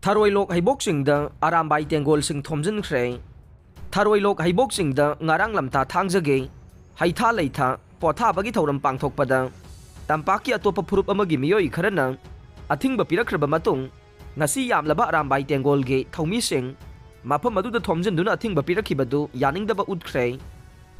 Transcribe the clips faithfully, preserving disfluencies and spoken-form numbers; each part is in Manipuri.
ꯊꯔꯣꯏꯂꯣꯛ ꯍꯩꯕꯣꯛꯁꯤꯡꯗ ꯑꯔꯥꯝꯕꯥꯏ ꯇꯦꯡꯒꯣꯜꯁꯤꯡ ꯊꯣꯝꯖꯤꯟꯈ꯭ꯔꯦ꯫ ꯊꯔꯣꯏꯂꯣꯛ ꯍꯩꯕꯣꯛꯁꯤꯡꯗ ꯉꯔꯥꯡ ꯂꯝꯊꯥ ꯊꯥꯡꯖꯒꯦ ꯍꯩꯊꯥ ꯂꯩꯊꯥ ꯄꯣꯊꯥꯕꯒꯤ ꯊꯧꯔꯝ ꯄꯥꯡꯊꯣꯛꯄꯗ ꯇꯝꯄꯥꯛꯀꯤ ꯑꯇꯣꯞꯄ ꯐꯨꯔꯨꯞ ꯑꯃꯒꯤ ꯃꯤꯑꯣꯏ ꯈꯔꯅ ꯑꯊꯤꯡꯕ ꯄꯤꯔꯛꯈ꯭ꯔꯕ ꯃꯇꯨꯡ, ꯉꯁꯤ ꯌꯥꯝꯂꯕ ꯑꯔꯥꯝꯕꯥꯏ ꯇꯦꯡꯒꯣꯜꯒꯤ ꯊꯧꯃꯤꯁꯤꯡ ꯃꯐꯝ ꯑꯗꯨꯗ ꯊꯣꯝꯖꯤꯟꯗꯨꯅ ꯑꯊꯤꯡꯕ ꯄꯤꯔꯛꯈꯤꯕꯗꯨ ꯌꯥꯅꯤꯡꯗꯕ ꯎꯠꯈ꯭ꯔꯦ꯫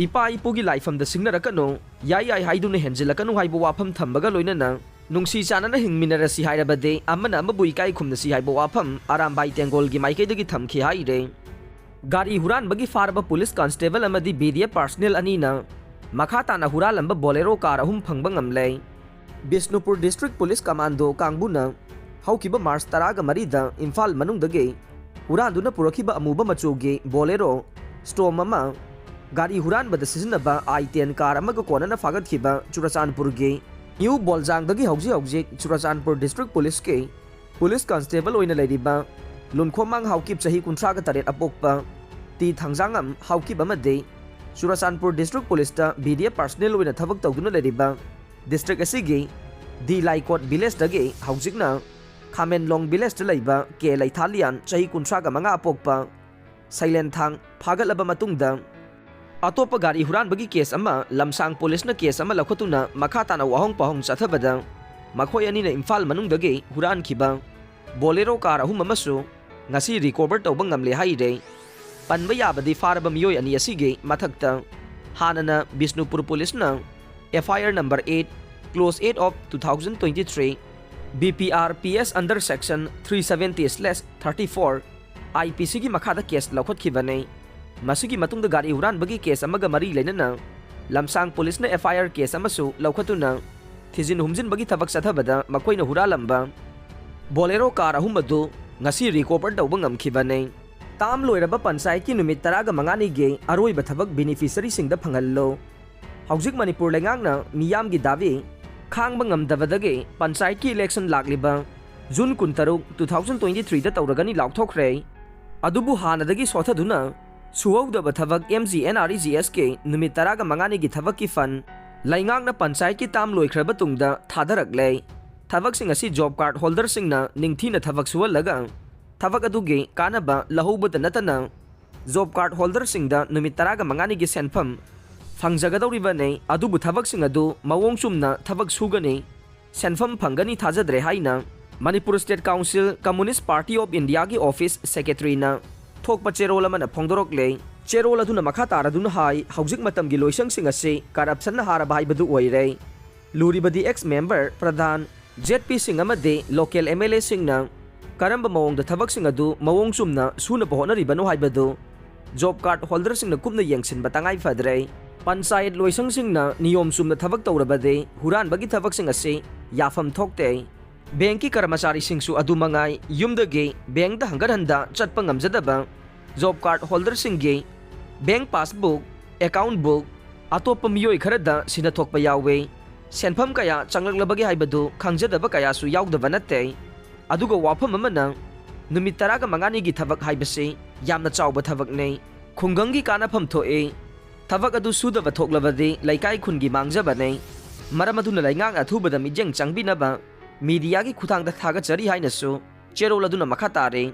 ꯏꯄꯥ ꯏꯄꯨꯒꯤ ꯂꯥꯏꯐꯝꯗ ꯁꯤꯡꯅꯔꯛꯀꯅꯨ, ꯌꯥꯏ ꯌꯥꯏ ꯍꯥꯏꯗꯨꯅ ꯍꯦꯟꯖꯤꯜꯂꯛꯀꯅꯨ ꯍꯥꯏꯕ ꯋꯥꯐꯝ ꯊꯝꯕꯒ ꯂꯣꯏꯅꯅ ꯅꯨꯡꯁꯤ ꯆꯥꯟꯅꯅ ꯍꯤꯡꯃꯤꯟꯅꯔꯁꯤ ꯍꯥꯏꯔꯕꯗꯤ ꯑꯃꯅ ꯑꯃꯕꯨ ꯏꯀꯥꯏ ꯈꯨꯝꯅꯁꯤ ꯍꯥꯏꯕ ꯋꯥꯐꯝ ꯑꯔꯥꯝꯕꯥꯏ ꯇꯦꯡꯒꯣꯜꯒꯤ ꯃꯥꯏꯀꯩꯗꯒꯤ ꯊꯝꯈꯤ ꯍꯥꯏꯔꯦ꯫ ꯒꯥꯔꯤ ꯍꯨꯔꯥꯟꯕꯒꯤ ꯐꯥꯔꯕ ꯄꯨꯂꯤꯁ ꯀꯟꯁꯇꯦꯕꯜ ꯑꯃꯗꯤ ꯕꯤ ꯗꯤ ꯑꯦꯐ ꯄꯥꯔꯁꯅꯦꯜ ꯑꯅꯤꯅ ꯃꯈꯥ ꯇꯥꯅ ꯍꯨꯔꯥꯜꯂꯝꯕ ꯕꯣꯂꯦꯔꯣ ꯀꯥꯔ ꯑꯍꯨꯝ ꯐꯪꯕ ꯉꯝꯂꯦ꯫ ꯕꯤꯁꯅꯨꯄꯨꯔ ꯗꯤꯁꯇ꯭ꯔꯤꯛ ꯄꯨꯂꯤꯁ ꯀꯃꯥꯟꯗꯣ ꯀꯥꯡꯕꯨꯅ ꯍꯧꯈꯤꯕ ꯃꯥꯔꯆ ꯇꯔꯥꯒ ꯃꯔꯤꯗ ꯏꯝꯐꯥꯜ ꯃꯅꯨꯡꯗꯒꯤ ꯍꯨꯔꯥꯟꯗꯨꯅ ꯄꯨꯔꯛꯈꯤꯕ ꯑꯃꯨꯕ ꯃꯆꯨꯒꯤ ꯕꯣꯂꯦꯔꯣ ꯁ꯭ꯇꯣꯝ ꯑꯃ, ꯒꯥꯔꯤ ꯍꯨꯔꯥꯟꯕꯗ ꯁꯤꯖꯤꯟꯅꯕ ꯑꯥꯏ ꯇꯦꯟ ꯀꯥꯔ ꯑꯃꯒ ꯀꯣꯟꯅꯅ ꯐꯥꯒꯠꯈꯤꯕ ꯆꯨꯔꯆꯥꯟꯄꯨꯔꯒꯤ ꯅ꯭ꯌꯨ ꯕꯣꯜꯖꯥꯡꯗꯒꯤ ꯍꯧꯖꯤꯛ ꯍꯧꯖꯤꯛ ꯆꯨꯔꯆꯥꯟꯄꯨꯔ ꯗꯤꯁꯇ꯭ꯔꯤꯛ ꯄꯨꯂꯤꯁꯀꯤ ꯄꯨꯂꯤꯁ ꯀꯟꯁꯇꯦꯕꯜ ꯑꯣꯏꯅ ꯂꯩꯔꯤꯕ ꯂꯨꯟꯈꯣꯃꯥꯡ ꯍꯥꯎꯀꯤꯞ, ꯆꯍꯤ ꯀꯨꯟꯊ꯭ꯔꯥꯒ ꯇꯔꯦꯠ ꯑꯄꯣꯛꯄ, ꯇꯤ ꯊꯥꯡꯖꯥꯉꯝ ꯍꯥꯎꯀꯤꯞ ꯑꯃꯗꯤ ꯆꯨꯔꯆꯥꯟꯄꯨꯔ ꯗꯤꯁꯇ꯭ꯔꯤꯛ ꯄꯨꯂꯤꯁꯇ ꯕꯤ ꯗꯤ ꯑꯦꯐ ꯄꯥꯔꯁꯅꯦꯜ ꯑꯣꯏꯅ ꯊꯕꯛ ꯇꯧꯗꯨꯅ ꯂꯩꯔꯤꯕ ꯗꯤꯁꯇ꯭ꯔꯤꯛ ꯑꯁꯤꯒꯤ ꯗꯤ ꯂꯥꯏꯀꯣꯠ ꯚꯤꯂꯦꯖꯇꯒꯤ ꯍꯧꯖꯤꯛꯅ ꯈꯥꯃꯦꯟꯂꯣꯡ ꯚꯤꯂꯦꯖꯇ ꯂꯩꯕ ꯀꯦ ꯂꯩꯊꯥꯂꯤꯌꯥꯟ, ꯆꯍꯤ ꯀꯨꯟꯊ꯭ꯔꯥꯒ ꯃꯉꯥ ꯑꯄꯣꯛꯄ, ꯁꯩꯂꯦꯟꯊꯥꯡ ꯐꯥꯒꯠꯂꯕ ꯃꯇꯨꯡꯗ ꯑꯇꯣꯞꯄ ꯒꯥꯔꯤ ꯍꯨꯔꯥꯟꯕꯒꯤ ꯀꯦꯁ ꯑꯃ ꯂꯝꯁꯥꯡ ꯄꯨꯂꯤꯁꯅ ꯀꯦꯁ ꯑꯃ ꯂꯧꯈꯠꯇꯨꯅ ꯃꯈꯥ ꯇꯥꯅ ꯋꯥꯍꯪ ꯄꯥꯎꯍꯪ ꯆꯠꯊꯕꯗ ꯃꯈꯣꯏ ꯑꯅꯤꯅ ꯏꯝꯐꯥꯜ ꯃꯅꯨꯡꯗꯒꯤ ꯍꯨꯔꯥꯟꯈꯤꯕ ꯕꯣꯂꯦꯔꯣ ꯀꯥꯔ ꯑꯍꯨꯝ ꯑꯃꯁꯨ ꯉꯁꯤ ꯔꯤꯀꯣꯚꯔ ꯇꯧꯕ ꯉꯝꯂꯦ ꯍꯥꯏꯔꯦ꯫ ꯄꯟꯕ ꯌꯥꯕꯗꯤ ꯐꯥꯔꯕ ꯃꯤꯑꯣꯏ ꯑꯅꯤ ꯑꯁꯤꯒꯤ ꯃꯊꯛꯇ ꯍꯥꯟꯅꯅ ꯕꯤꯁꯅꯨꯄꯨꯔ ꯄꯨꯂꯤꯁꯅ F I R number eight, clause eight of two thousand twenty-three, B P R P S under section three seventy slash thirty-four, I P C ꯒꯤ ꯃꯈꯥꯗ ꯀꯦꯁ ꯂꯧꯈꯠꯈꯤꯕꯅꯤ꯫ ꯃꯁꯤꯒꯤ ꯃꯇꯨꯡꯗ ꯒꯥꯔꯤ ꯍꯨꯔꯥꯟꯕꯒꯤ ꯀꯦꯁ ꯑꯃꯒ ꯃꯔꯤ ꯂꯩꯅꯅ ꯂꯝꯁꯥꯡ ꯄꯨꯂꯤꯁꯅ F I R ꯀꯦꯁ ꯑꯃꯁꯨ ꯂꯧꯈꯠꯇꯨꯅ ꯊꯤꯖꯤꯟ ꯍꯨꯝꯖꯤꯟꯕꯒꯤ ꯊꯕꯛ ꯆꯠꯊꯕꯗ ꯃꯈꯣꯏꯅ ꯍꯨꯔꯥꯜꯂꯝꯕ ꯕꯣꯂꯦꯔꯣ ꯀꯥꯔ ꯑꯍꯨꯝ ꯑꯗꯨ ꯉꯁꯤ ꯔꯤꯀꯣꯚꯔ ꯇꯧꯕ ꯉꯝꯈꯤꯕꯅꯤ꯫ ꯇꯥꯝ ꯂꯣꯏꯔꯕ ꯄꯟꯆꯥꯌꯠꯀꯤ ꯅꯨꯃꯤꯠ ꯇꯔꯥꯒ ꯃꯉꯥꯅꯤꯒꯤ ꯑꯔꯣꯏꯕ ꯊꯕꯛ ꯕꯦꯅꯤꯐꯤꯁꯔꯤꯁꯤꯡꯗ ꯐꯪꯍꯜꯂꯨ꯫ ꯍꯧꯖꯤꯛ ꯃꯅꯤꯄꯨꯔ ꯂꯩꯉꯥꯛꯅ ꯃꯤꯌꯥꯝꯒꯤ ꯗꯥꯕꯤ ꯈꯥꯡꯕ ꯉꯝꯗꯕꯗꯒꯤ ꯄꯟꯆꯥꯌꯠꯀꯤ ꯏꯂꯦꯛꯁꯟ ꯂꯥꯛꯂꯤꯕ ꯖꯨꯟ ꯀꯨꯟꯇꯔꯨꯛ, two thousand twenty-threeꯗ ꯇꯧꯔꯒꯅꯤ ꯂꯥꯎꯊꯣꯛꯈ꯭ꯔꯦ꯫ ꯑꯗꯨꯕꯨ ꯍꯥꯟꯅꯗꯒꯤ ꯁꯣꯊꯗꯨꯅ ꯁꯨꯍꯧꯗꯕ ꯊꯕꯛ M G N R E G Sꯀꯤ ꯅꯨꯃꯤꯠ ꯇꯔꯥꯒ ꯃꯉꯥꯅꯤꯒꯤ ꯊꯕꯛꯀꯤ ꯐꯟ ꯂꯩꯉꯥꯛꯅ ꯄꯟꯆꯥꯌꯠꯀꯤ ꯇꯥꯝ ꯂꯣꯏꯈ꯭ꯔꯕ ꯇꯨꯡꯗ ꯊꯥꯗꯔꯛꯂꯦ꯫ ꯊꯕꯛꯁꯤꯡ ꯑꯁꯤ ꯖꯣꯕ ꯀꯥꯔꯗ ꯍꯣꯜꯗꯔꯁꯤꯡꯅ ꯅꯤꯡꯊꯤꯅ ꯊꯕꯛ ꯁꯨꯍꯜꯂꯒ ꯊꯕꯛ ꯑꯗꯨꯒꯤ ꯀꯥꯟꯅꯕ ꯂꯧꯍꯧꯕꯗ ꯅꯠꯇꯅ ꯖꯣꯕ ꯀꯥꯔꯗ ꯍꯣꯜꯗꯔꯁꯤꯡꯗ ꯅꯨꯃꯤꯠ ꯇꯔꯥꯒ ꯃꯉꯥꯅꯤꯒꯤ ꯁꯦꯟꯐꯝ ꯐꯪꯖꯒꯗꯧꯔꯤꯕꯅꯤ꯫ ꯑꯗꯨꯕꯨ ꯊꯕꯛꯁꯤꯡ ꯑꯗꯨ ꯃꯑꯣꯡ ꯆꯨꯝꯅ ꯊꯕꯛ ꯁꯨꯒꯅꯤ, ꯁꯦꯟꯐꯝ ꯐꯪꯒꯅꯤ ꯊꯥꯖꯗ꯭ꯔꯦ ꯍꯥꯏꯅ Manipur state council communist party of ꯏꯟꯗꯤꯌꯥꯒꯤ ꯑꯣꯐꯤꯁ ꯁꯦꯀ꯭ꯔꯦꯇꯔꯤꯅ ꯊꯣꯛꯄ ꯆꯦꯔꯣꯜ ꯑꯃꯅ ꯐꯣꯡꯗꯣꯔꯛꯂꯦ꯫ ꯆꯦꯔꯣꯜ ꯑꯗꯨꯅ ꯃꯈꯥ ꯇꯥꯔꯗꯨꯅ ꯍꯥꯏ, ꯍꯧꯖꯤꯛ ꯃꯇꯝꯒꯤ ꯂꯣꯏꯁꯪꯁꯤꯡ ꯑꯁꯤ ꯀꯔꯞꯁꯟꯅ ꯍꯥꯔꯕ ꯍꯥꯏꯕꯗꯨ ꯑꯣꯏꯔꯦ꯫ ꯂꯨꯔꯤꯕꯗꯤ ꯑꯦꯛꯁ ꯃꯦꯝꯕꯔ, ꯄ꯭ꯔꯙꯥꯟ, ꯖꯦꯠ ꯄꯤꯁꯤꯡ ꯑꯃꯗꯤ ꯂꯣꯀꯦꯜ ꯑꯦꯝ ꯑꯦꯜ ꯑꯦꯁꯤꯡꯅ ꯀꯔꯝꯕ ꯃꯑꯣꯡꯗ ꯊꯕꯛꯁꯤꯡ ꯑꯗꯨ ꯃꯑꯣꯡ ꯆꯨꯝꯅ ꯁꯨꯅꯕ ꯍꯣꯠꯅꯔꯤꯕꯅꯣ ꯍꯥꯏꯕꯗꯨ ꯖꯣꯕ ꯀꯥꯔꯗ ꯍꯣꯜꯗꯔꯁꯤꯡꯅ ꯀꯨꯞꯅ ꯌꯦꯡꯁꯤꯟꯕ ꯇꯉꯥꯏ ꯐꯗ꯭ꯔꯦ꯫ ꯄꯟꯆꯥꯌꯠ ꯂꯣꯏꯁꯪꯁꯤꯡꯅ ꯅꯤꯌꯣꯝ ꯆꯨꯝꯅ ꯊꯕꯛ ꯇꯧꯔꯕꯗꯤ ꯍꯨꯔꯥꯟꯕꯒꯤ ꯊꯕꯛꯁꯤꯡ ꯑꯁꯤ ꯌꯥꯐꯝ ꯊꯣꯛꯇꯦ꯫ ꯕꯦꯡꯛꯀꯤ ꯀꯔꯃꯆꯥꯔꯤꯁꯤꯡꯁꯨ ꯑꯗꯨꯃꯉꯥꯏ, ꯌꯨꯝꯗꯒꯤ ꯕꯦꯡꯛꯇ ꯍꯪꯒꯠ ꯍꯟꯗ ꯆꯠꯄ ꯉꯝꯖꯗꯕ ꯖꯣꯕ ꯀꯥꯔꯗ ꯍꯣꯜꯗꯔꯁꯤꯡꯒꯤ ꯕꯦꯡꯛ ꯄꯥꯁꯕꯨꯛ, ꯑꯦꯀꯥꯎꯟꯠ ꯕꯨꯛ ꯑꯇꯣꯞꯄ ꯃꯤꯑꯣꯏ ꯈꯔꯗ ꯁꯤꯟꯅꯊꯣꯛꯄ ꯌꯥꯎꯋꯤ꯫ ꯁꯦꯟꯐꯝ ꯀꯌꯥ ꯆꯪꯂꯛꯂꯕꯒꯦ ꯍꯥꯏꯕꯗꯨ ꯈꯪꯖꯗꯕ ꯀꯌꯥꯁꯨ ꯌꯥꯎꯗꯕ ꯅꯠꯇꯦ꯫ ꯑꯗꯨꯒ ꯋꯥꯐꯝ ꯑꯃꯅ, ꯅꯨꯃꯤꯠ ꯇꯔꯥꯒ ꯃꯉꯥꯅꯤꯒꯤ ꯊꯕꯛ ꯍꯥꯏꯕꯁꯤ ꯌꯥꯝꯅ ꯆꯥꯎꯕ ꯊꯕꯛꯅꯤ꯫ ꯈꯨꯡꯒꯪꯒꯤ ꯀꯥꯟꯅꯐꯝ ꯊꯣꯛꯏ꯫ ꯊꯕꯛ ꯑꯗꯨ ꯁꯨꯗꯕ ꯊꯣꯛꯂꯕꯗꯤ ꯂꯩꯀꯥꯏ ꯈꯨꯟꯒꯤ ꯃꯥꯡꯖꯕꯅꯤ꯫ ꯃꯔꯝ ꯑꯗꯨꯅ ꯂꯩꯉꯥꯛꯅ ꯑꯊꯨꯕꯗ ꯃꯤꯠꯌꯦꯡ ꯆꯪꯕꯤꯅꯕ ꯃꯤꯗꯤꯌꯥꯒꯤ ꯈꯨꯠꯊꯥꯡꯗ ꯊꯥꯒꯠꯆꯔꯤ ꯍꯥꯏꯅꯁꯨ ꯆꯦꯔꯣꯜ ꯑꯗꯨꯅ ꯃꯈꯥ ꯇꯥꯔꯤ꯫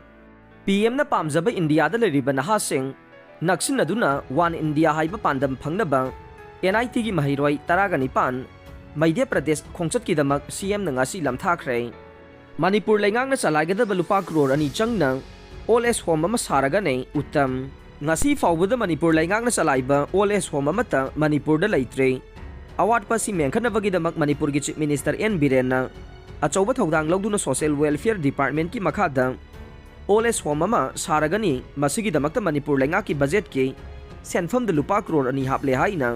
ꯄꯤ ꯑꯦꯝꯅ ꯄꯥꯝꯖꯕ ꯏꯟꯗꯤꯌꯥꯗ ꯂꯩꯔꯤꯕ ꯅꯍꯥꯁꯤꯡ ꯅꯛꯁꯤꯟꯅꯗꯨꯅ ꯋꯥꯟ ꯏꯟꯗꯤꯌꯥ ꯍꯥꯏꯕ ꯄꯥꯟꯗꯝ ꯐꯪꯅꯕ ꯑꯦꯟ ꯑꯥꯏ ꯇꯤꯒꯤ ꯃꯍꯩꯔꯣꯏ ꯇꯔꯥꯒ ꯅꯤꯄꯥꯟ ꯃꯙ꯭ꯌ ꯄ꯭ꯔꯗꯦꯁ ꯈꯣꯡꯆꯠꯀꯤꯗꯃꯛ ꯁꯤ ꯑꯦꯝꯅ ꯉꯁꯤ ꯂꯝꯊꯥꯈ꯭ꯔꯦ꯫ ꯃꯅꯤꯄꯨꯔ ꯂꯩꯉꯥꯛꯅ ꯆꯂꯥꯏꯒꯗꯕ ꯂꯨꯄꯥ ꯀ꯭ꯔꯣꯔ ꯑꯅꯤ ꯆꯪꯅ ꯑꯣꯜ ꯑꯦꯖ ꯍꯣꯝ ꯑꯃ ꯁꯥꯔꯒꯅꯤ ꯎꯠꯇꯝ꯫ ꯉꯁꯤ ꯐꯥꯎꯕꯗ ꯃꯅꯤꯄꯨꯔ ꯂꯩꯉꯥꯛꯅ ꯆꯂꯥꯏꯕ ꯑꯣꯜ ꯑꯦꯖ ꯍꯣꯝ ꯑꯃꯠꯇ ꯃꯅꯤꯄꯨꯔꯗ ꯂꯩꯇ꯭ꯔꯤ꯫ ꯑꯋꯥꯠꯄ ꯑꯁꯤ ꯃꯦꯟꯈꯠꯅꯕꯒꯤꯗꯃꯛ ꯃꯅꯤꯄꯨꯔꯒꯤ ꯆꯤꯐ ꯃꯤꯅꯤꯁꯇꯔ ꯑꯦꯟ ꯕꯤꯔꯦꯟꯅ ꯑꯆꯧꯕ ꯊꯧꯗꯥꯡ ꯂꯧꯗꯨꯅ ꯁꯣꯁꯤꯌꯦꯜ ꯋꯦꯜꯐꯤꯌꯔ ꯗꯤꯄꯥꯔꯠꯃꯦꯟꯠꯀꯤ ꯃꯈꯥꯗ ꯑꯣꯜ ꯑꯦꯖ ꯍꯣꯝ ꯑꯃ ꯁꯥꯔꯒꯅꯤ꯫ ꯃꯁꯤꯒꯤꯗꯃꯛꯇ ꯃꯅꯤꯄꯨꯔ ꯂꯩꯉꯥꯛꯀꯤ ꯕꯖꯦꯠꯀꯤ ꯁꯦꯟꯐꯝꯗ ꯂꯨꯄꯥ ꯀ꯭ꯔꯣꯔ ꯑꯅꯤ ꯍꯥꯞꯂꯦ ꯍꯥꯏꯅ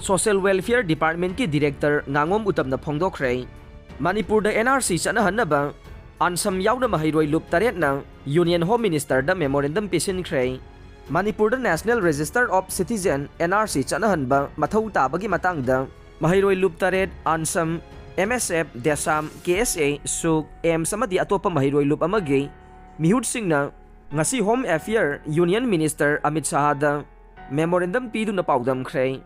ꯁꯣꯁꯤꯌꯦꯜ ꯋꯦꯜꯐꯤꯌꯔ ꯗꯤꯄꯥꯔꯠꯃꯦꯟꯠꯀꯤ ꯗꯤꯔꯦꯛꯇꯔ ꯉꯥꯉꯣꯝ ꯎꯇꯝꯅ ꯐꯣꯡꯗꯣꯛꯈ꯭ꯔꯦ꯫ ꯃꯅꯤꯄꯨꯔꯗ ꯑꯦꯟ ꯑꯥꯔ ꯁꯤ ꯆꯠꯅꯍꯟꯅꯕ ꯑꯟꯁꯝ ꯌꯥꯎꯅ ꯃꯍꯩꯔꯣꯏ ꯂꯨꯞ ꯇꯔꯦꯠꯅ ꯌꯨꯅꯤꯌꯟ ꯍꯣꯝ ꯃꯤꯅꯤꯁꯇꯔꯗ ꯃꯦꯃꯣꯔꯦꯟꯗꯝ ꯄꯤꯁꯤꯟꯈ꯭ꯔꯦ꯫ ꯃꯅꯤꯄꯨꯔꯗ national register of citizen, N R C, ꯆꯠꯅꯍꯟꯕ ꯃꯊꯧ ꯇꯥꯕꯒꯤ ꯃꯇꯥꯡꯗ ꯃꯍꯩꯔꯣꯏ ꯂꯨꯞ ꯇꯔꯦꯠ, ꯑꯟꯁꯝ, ꯑꯦꯝ ꯑꯦꯁ ꯑꯦꯐ, ꯗꯦꯁꯥꯝ, ꯀꯦ ꯑꯦꯁ ꯑꯦ, ꯁꯨꯛ, ꯑꯦꯝꯁ ꯑꯃꯗꯤ ꯑꯇꯣꯞꯄ ꯃꯍꯩꯔꯣꯏ ꯂꯨꯞ ꯑꯃꯒꯤ ꯃꯤꯍꯨꯠꯁꯤꯡꯅ ꯉꯁꯤ home affair union minister Amit ꯁꯥꯍꯗ ꯃꯦꯃꯣꯔꯦꯟꯗꯝ ꯄꯤꯗꯨꯅ ꯄꯥꯎꯗꯝꯈ꯭ꯔꯦ꯫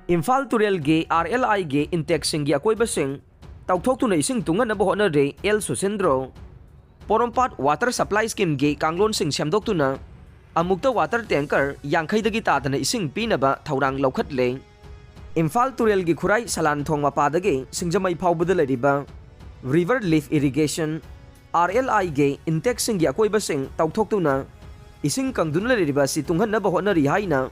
ꯏꯝꯐꯥꯜ ꯇꯨꯔꯦꯜꯒꯤ ꯑꯥꯔ ꯑꯦꯜ ꯑꯥꯏꯒꯤ ꯏꯟꯇꯦꯛꯁꯤꯡꯒꯤ ꯑꯀꯣꯏꯕꯁꯤꯡ ꯇꯧꯊꯣꯛꯇꯨꯅ ꯏꯁꯤꯡ ꯇꯨꯡꯍꯟꯅꯕ ꯍꯣꯠꯅꯔꯤ ꯑꯦꯜ ꯁꯨꯁꯤꯟꯗ꯭ꯔꯣ꯫ ꯄꯣꯔꯣꯝꯄꯥꯠ ꯋꯥꯇꯔ ꯁꯄ꯭ꯂꯥꯏ ꯁ꯭ꯀꯤꯝꯒꯤ ꯀꯥꯡꯂꯣꯟꯁꯤꯡ ꯁꯦꯝꯗꯣꯛꯇꯨꯅ ꯑꯃꯨꯛꯇ ꯋꯥꯇꯔ ꯇꯦꯡꯀꯔ ꯌꯥꯡꯈꯩꯗꯒꯤ ꯇꯥꯗꯅ ꯏꯁꯤꯡ ꯄꯤꯅꯕ ꯊꯧꯔꯥꯡ ꯂꯧꯈꯠꯂꯦ꯫ ꯏꯝꯐꯥꯜ ꯇꯨꯔꯦꯜꯒꯤ ꯈꯨꯔꯥꯏ ꯁꯂꯥꯟ ꯊꯣꯡ ꯃꯄꯥꯗꯒꯤ ꯁꯤꯡꯖꯃꯩ ꯐꯥꯎꯕꯗ ꯂꯩꯔꯤꯕ ꯔꯤꯚꯔ ꯂꯤꯐ ꯏꯔꯤꯒꯦꯁꯟ, RLI ꯒꯤ ꯏꯟꯇꯦꯛꯁꯤꯡꯒꯤ ꯑꯀꯣꯏꯕꯁꯤꯡ ꯇꯧꯊꯣꯛꯇꯨꯅ ꯏꯁꯤꯡ ꯀꯪꯗꯨꯅ ꯂꯩꯔꯤꯕ ꯑꯁꯤ ꯇꯨꯡꯍꯟꯅꯕ ꯍꯣꯠꯅꯔꯤ ꯍꯥꯏꯅ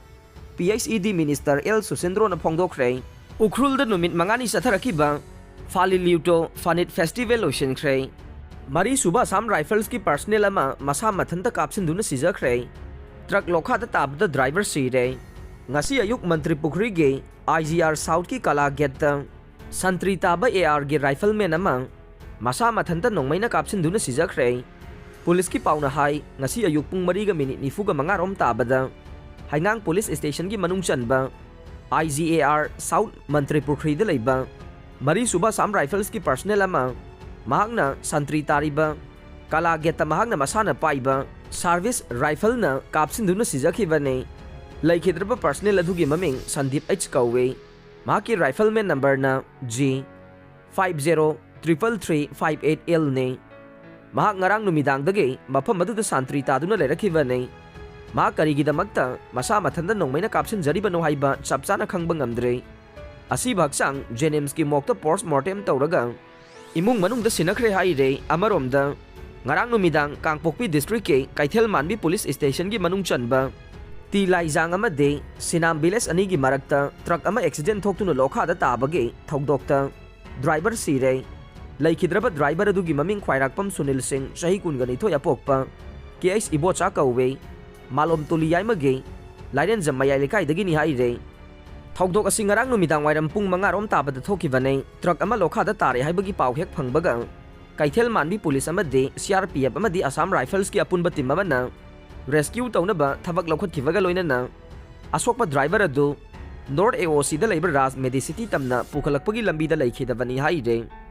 PHED ꯃꯤꯅꯤꯁꯇꯔ ꯑꯦꯜ ꯁꯨꯁꯤꯟꯗ꯭ꯔꯣꯅ ꯐꯣꯡꯗꯣꯛꯈ꯭ꯔꯦ꯫ ꯎꯈ꯭ꯔꯨꯜꯗ ꯅꯨꯃꯤꯠ ꯃꯉꯥꯅꯤ ꯆꯠꯊꯔꯛꯈꯤꯕ ꯐꯥꯂꯤꯂꯤꯎꯇꯣ ꯐꯅꯤꯠ ꯐꯦꯁꯇꯤꯚꯦꯜ ꯂꯣꯏꯁꯤꯟꯈ꯭ꯔꯦ꯫ ꯃꯔꯤꯁꯨꯕ ꯑꯁꯥꯝ ꯔꯥꯏꯐꯜꯁꯀꯤ ꯄꯔꯁꯅꯦꯜ ꯑꯃ ꯃꯁꯥ ꯃꯊꯟꯇ ꯀꯥꯞꯁꯤꯟꯗꯨꯅ ꯁꯤꯖꯈ꯭ꯔꯦ꯫ ꯇ꯭ꯔꯛ ꯂꯣꯈꯥꯗ ꯇꯥꯕꯗ ꯗ꯭ꯔꯥꯏꯚꯔ ꯁꯤꯔꯦ꯫ ꯉꯁꯤ ꯑꯌꯨꯛ ꯃꯟꯇ꯭ꯔꯤ ꯄꯨꯈ꯭ꯔꯤꯒꯤ IGR ꯁꯥꯎꯠꯀꯤ ꯀꯂꯥ ꯒꯦꯠꯇ ꯁꯟꯇ꯭ꯔꯤ ꯇꯥꯕ AR ꯒꯤ ꯔꯥꯏꯐꯜꯃꯦꯟ ꯑꯃ ꯃꯁꯥ ꯃꯊꯟꯇ ꯅꯣꯡꯃꯩꯅ ꯀꯥꯞꯁꯤꯟꯗꯨꯅ ꯁꯤꯖꯈ꯭ꯔꯦ꯫ ꯄꯨꯂꯤꯁꯀꯤ ꯄꯥꯎꯅ ꯍꯥꯏ, ꯉꯁꯤ ꯑꯌꯨꯛ ꯄꯨꯡ ꯃꯔꯤꯒ ꯃꯤꯅꯤꯠ ꯅꯤꯐꯨꯒ ꯃꯉꯥ ꯔꯣꯝ ꯇꯥꯕꯗ ꯍꯩꯉꯥꯡ ꯄꯨꯂꯤꯁ ꯁ꯭ꯇꯦꯁꯟꯒꯤ ꯃꯅꯨꯡ ꯆꯟꯕ IGAR ꯁꯥꯎꯠ ꯃꯟꯇ꯭ꯔꯤ ꯄꯨꯈ꯭ꯔꯤꯗ ꯂꯩꯕ ꯃꯔꯤꯁꯨꯕ ꯑꯁꯥꯝ ꯔꯥꯏꯐꯜꯁꯀꯤ ꯄꯔꯁꯅꯦꯜ ꯑꯃ ꯃꯍꯥꯛꯅ ꯁꯟꯇ꯭ꯔꯤ ꯇꯥꯔꯤꯕ ꯀꯂꯥ ꯒꯦꯠꯇ ꯃꯍꯥꯛꯅ ꯃꯁꯥꯅ ꯄꯥꯏꯕ ꯁꯥꯔꯚꯤꯁ ꯔꯥꯏꯐꯜꯅ ꯀꯥꯞꯁꯤꯟꯗꯨꯅ ꯁꯤꯖꯈꯤꯕꯅꯤ꯫ ꯂꯩꯈꯤꯗ꯭ꯔꯕ ꯄꯔꯁꯅꯦꯜ ꯑꯗꯨꯒꯤ ꯃꯃꯤꯡ ꯁꯟꯗꯤꯞ ꯑꯩꯆ ꯀꯧꯏ꯫ ꯃꯍꯥꯛꯀꯤ ꯔꯥꯏꯐꯜꯃꯦꯟ ꯅꯝꯕꯔꯅ G five zero triple three five eight L ꯅꯤ꯫ ꯃꯍꯥꯛ ꯉꯔꯥꯡ ꯅꯨꯃꯤꯗꯥꯡꯗꯒꯤ ꯃꯐꯝ ꯑꯗꯨꯗ ꯁꯟꯇ꯭ꯔꯤ ꯇꯥꯗꯨꯅ ꯂꯩꯔꯛꯈꯤꯕꯅꯤ꯫ ꯃꯍꯥꯛ ꯀꯔꯤꯒꯤꯗꯃꯛꯇ ꯃꯁꯥ ꯃꯊꯟꯇ ꯅꯣꯡꯃꯩꯅ ꯀꯥꯞꯁꯤꯟꯖꯔꯤꯕꯅꯣ ꯍꯥꯏꯕ ꯆꯞ ꯆꯥꯅ ꯈꯪꯕ ꯉꯝꯗ꯭ꯔꯤ꯫ ꯑꯁꯤꯕ ꯍꯛꯆꯥꯡ JNIMS ꯀꯤ ꯃꯣꯔꯒꯇ ꯄꯣꯁꯠꯃꯣꯔꯇꯦꯝ ꯇꯧꯔꯒ ꯏꯃꯨꯡ ꯃꯅꯨꯡꯗ ꯁꯤꯟꯅꯈ꯭ꯔꯦ ꯍꯥꯏꯔꯦ꯫ ꯑꯃꯔꯣꯝꯗ, ꯉꯔꯥꯡ ꯅꯨꯃꯤꯗꯥꯡ ꯀꯥꯡꯄꯣꯛꯄꯤ ꯗꯤꯁꯇ꯭ꯔꯤꯛꯀꯤ ꯀꯩꯊꯦꯜ ꯃꯥꯟꯕꯤ ꯄꯨꯂꯤꯁ ꯁ꯭ꯇꯦꯁꯟꯒꯤ ꯃꯅꯨꯡ ꯆꯟꯕ ꯇꯤ ꯂꯥꯏꯖꯥꯡ ꯑꯃꯗꯤ ꯁꯤꯅꯥꯝ ꯚꯤꯂꯦꯖ ꯑꯅꯤꯒꯤ ꯃꯔꯛꯇ ꯇ꯭ꯔꯛ ꯑꯃ ꯑꯦꯛꯁꯤꯗꯦꯟ ꯊꯣꯛꯇꯨꯅ ꯂꯣꯈꯥꯗ ꯇꯥꯕꯒꯤ ꯊꯧꯗꯣꯛꯇ ꯗ꯭ꯔꯥꯏꯚꯔ ꯁꯤꯔꯦ꯫ ꯂꯩꯈꯤꯗ꯭ꯔꯕ ꯗ꯭ꯔꯥꯏꯚꯔ ꯑꯗꯨꯒꯤ ꯃꯃꯤꯡ ꯈ꯭ꯋꯥꯏꯔꯥꯛꯄꯝ ꯁꯨꯅꯤꯜ ꯁꯤꯡ, ꯆꯍꯤ ꯀꯨꯟꯒ ꯅꯤꯊꯣꯏ ꯑꯄꯣꯛꯄ, ꯀꯦ ꯑꯩꯆ ꯏꯕꯣꯆꯥ ꯀꯧꯋꯦ꯫ ꯃꯥꯂꯣꯝ ꯇꯨꯂꯤ ꯌꯥꯏꯃꯒꯤ ꯂꯥꯏꯔꯦꯟꯖꯝ ꯃꯌꯥꯏ ꯂꯩꯀꯥꯏꯗꯒꯤꯅꯤ ꯍꯥꯏꯔꯦ꯫ ꯊꯧꯗꯣꯛ ꯑꯁꯤ ꯉꯔꯥꯡ ꯅꯨꯃꯤꯗꯥꯡ ꯋꯥꯏꯔꯝ ꯄꯨꯡ ꯃꯉꯥ ꯔꯣꯝ ꯇꯥꯕꯗ ꯊꯣꯛꯈꯤꯕꯅꯤ꯫ ꯇ꯭ꯔꯛ ꯑꯃ ꯂꯣꯈꯥꯗ ꯇꯥꯔꯦ ꯍꯥꯏꯕꯒꯤ ꯄꯥꯎ ꯍꯦꯛ ꯐꯪꯕꯒ ꯀꯩꯊꯦꯜ ꯃꯥꯟꯕꯤ ꯄꯨꯂꯤꯁ ꯑꯃꯗꯤ CRPF ꯑꯃꯗꯤ ꯑꯁꯥꯝ ꯔꯥꯏꯐꯜꯁꯀꯤ ꯑꯄꯨꯟꯕ ꯇꯤꯝ ꯑꯃꯅ ꯔꯦꯁꯀ꯭ꯌꯨ ꯇꯧꯅꯕ ꯊꯕꯛ ꯂꯧꯈꯠꯈꯤꯕꯒ ꯂꯣꯏꯅꯅ ꯑꯁꯣꯛꯄ ꯗ꯭ꯔꯥꯏꯚꯔ ꯑꯗꯨ ꯅꯣꯔꯠ AOC ꯗ ꯂꯩꯕ ꯔꯥꯖ ꯃꯦꯗꯤꯁꯤꯇꯤ ꯇꯝꯅ ꯄꯨꯈꯠꯂꯛꯄꯒꯤ ꯂꯝꯕꯤꯗ ꯂꯩꯈꯤꯗꯕꯅꯤ ꯍꯥꯏꯔꯦ꯫